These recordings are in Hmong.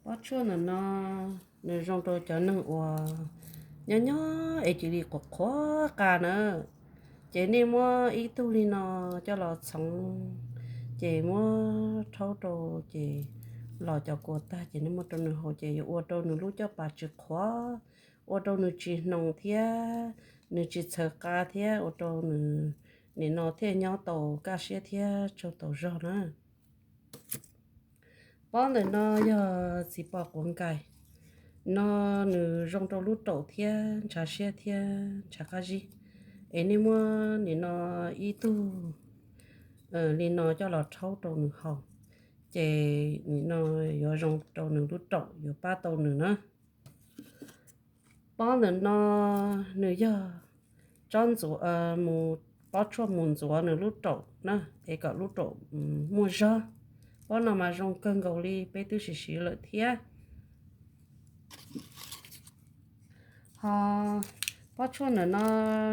Pob tshuaj ntawm no nws zoo rau cov neeg uas nyob nyob es cia li qhuav qhuav qa na. Ces nej muab ib tug li no coj los txhoov, ces muab rhaub rau, ces los cov kua tag ces nej muab rau nws haus ces yuav ua rau nws lub caj pas tsis qhuav, ua rau nws tsis hnoos thiab, nws tsis txhaws qa thiab ua rau nws nim no thiaj nyob tau kaj siab thiab tsaug tau zog na. Pob ntawm no yog txiv pos quav nkais, no nws zoo rau lub raum thiab ntshav siab thiab ntshav qab zib. Es nej muab nim no ib tug li no coj los rhaub rau nws haus, ces nim no yuav zoo rau nws lub raum, yuav pab tau nws na. Pob ntawm no nws yog tsob ntxuav, mus pob tshuaj mus ntxuav nws lub raum na, es kom lub raum muaj zog. Pob no mas zoo kawg nkaus li, peb twb siv siv lawm thiab. Ho pob tshuaj ntawm no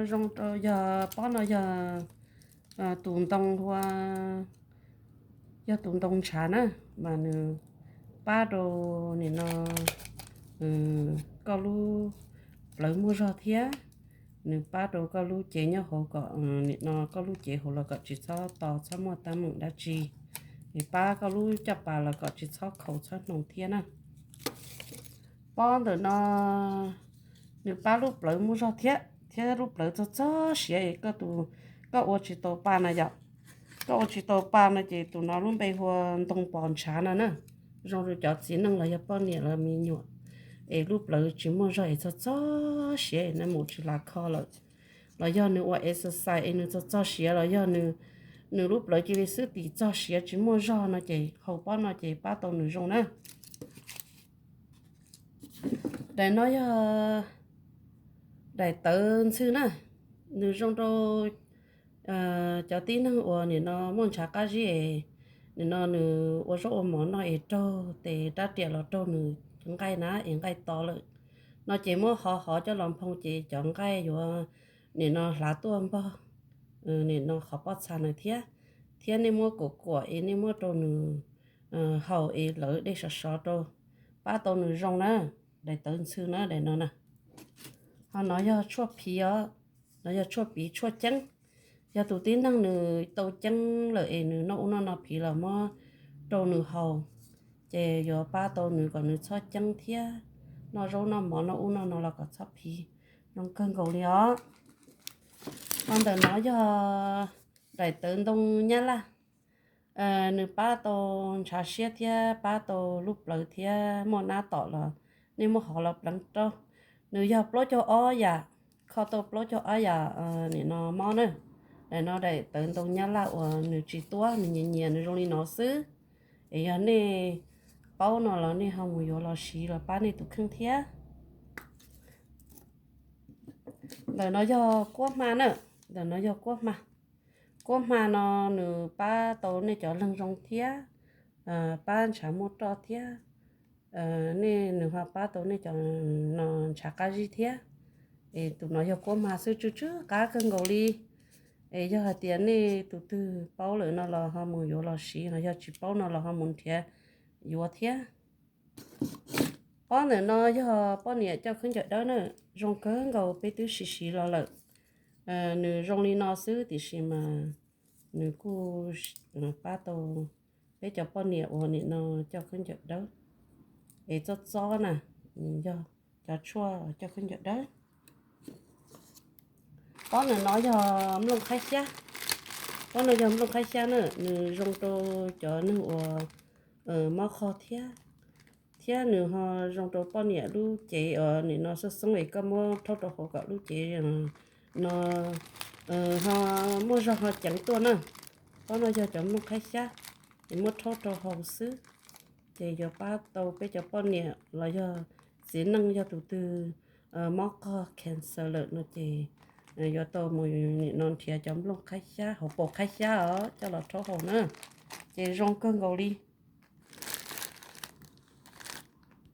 zoo rau, yog pob no yog tus ntoo hua, yog tus ntoo ntshav na, mas nws pab rau nim no koj lub plawv muaj zog thiab. Nws pab rau koj lub cev nyob hauv kom nim no koj lub cev hauv los kom tsis txhob to txhob muaj teeb meem dab tsi. Nws pab koj lub caj pas los kom tsis txhob khaus txhob hnoos thiab na. Pob ntawm no nws pab lub plawv muaj zog thiab, thiab lub plawv txog txog siav es koj tus, koj ua tsis tau pa na yom. Koj ua tsis tau pa no ces tus no lub npe hu ua ntoo pos ntshav no na. Zoo rau cov txiv neej los yog poj niam los me nyuam es lub plawv tsis muaj zog es txog txog siav es nws mus tsis lav kho lawm, los yog nws ua exercise es nws txog txog siav los yog nws lub plawv cia li xwb tim txog siav tsis muaj zog no ces haus pob no ces pab tau nws zoo na. Daim no yog daim tawv ntxhw na, nws zoo rau cov tib neeg uas nim no muaj ntshav qab zib es nim no nws ua zaub ua mov noj es raug tes rab riam los raug nws cov nqaij na es nqaij to lawm no ces muab hov hov coj los nphoo ces cov nqaij yuav nim no hlav tuaj npog nim no qhov pob txha na thiab. Thiab nej muab kuam kuam es nej muab rau nws haus es lawv dej sov sov rau, pab tau nws zoo na. Daim tawv ntxhw na daim no na. Ho no yog tshuaj phiv os, no yog tshuaj phiv tshuaj ceeb. Yog tus tib neeg nws tau ceeb lawm es nws noj ub noj no phiv los muab rau nws haus, ces yuav pab tau nws kom nws txhob ceeb thiab noj zaub noj mov noj ub noj no los kom txhob phiv, zoo kawg nkaus li os. Ho ntawm no yog daim tawv ntoo nyab laj, nws pab tau ntshav siab thiab pab tau lub plawv thiab muaj nab tom los nej muab hov los pleev rau. Nws yog plaub caug ob yam, kho tau plaub caug ob yam nim no mob na. Daim no daim tawv ntoo nyab laj uas nws tsis tuab, nws nyias nyias nws zoo li no xwb. Es yog nej paub no los nej ho mus yuav los siv los pab nej tus kheej thiab. Ntawm no yog kuab hma na, ntawm no yog kuab hma. Kuab hma no nws pab tau nej cov leeg zoo thiab, pab ntshav muaj roj thiab, nej nws ho pab tau nej cov no ntshav qab zib thiab. Es tus no yog kuab hma xwb, tsw tsw qab kawg nkaus li. Es yog hais tias nej tus twg paub lawm no los ho mus yuav los siv, ho yog tsis paub no los ho mus nrhiav yuav thiab. Pob ntawm no yog poj niam coj khaub ncaws dawb na, zoo kawg nkaus peb twb siv siv los lawm. Nws zoo li no xwb tiam sis mas nws kuj pab tau peb cov poj niam uas nim no coj khaub ncaws dawb, es txob txob na, yog cov tshuaj coj khaub ncaws dawb. Pob ntawm no yog nplooj qhaib xyab, pob no yog nplooj qhaib xyab na, nws zoo rau cov neeg uas mob qho thiab, thiab nws ho zoo rau poj niam lub cev uas nim no xoob xoob es koj muab rhaub rau hauv kom lub cev no ho muaj zog ho ceev tuaj na. Pob no yog cov nplooj qhaib xyab, es muab rhaub rau hauv xwb, ces yuav pab tau peb cov poj niam los yog txiv neej yog tus twg mob qho cancer lawm no ces yuav tau mus nim no nrhiav cov nplooj qhaib xyab hauv paus qhaib xyab os coj los rhaub hauv na, ces zoo kawg nkaus li.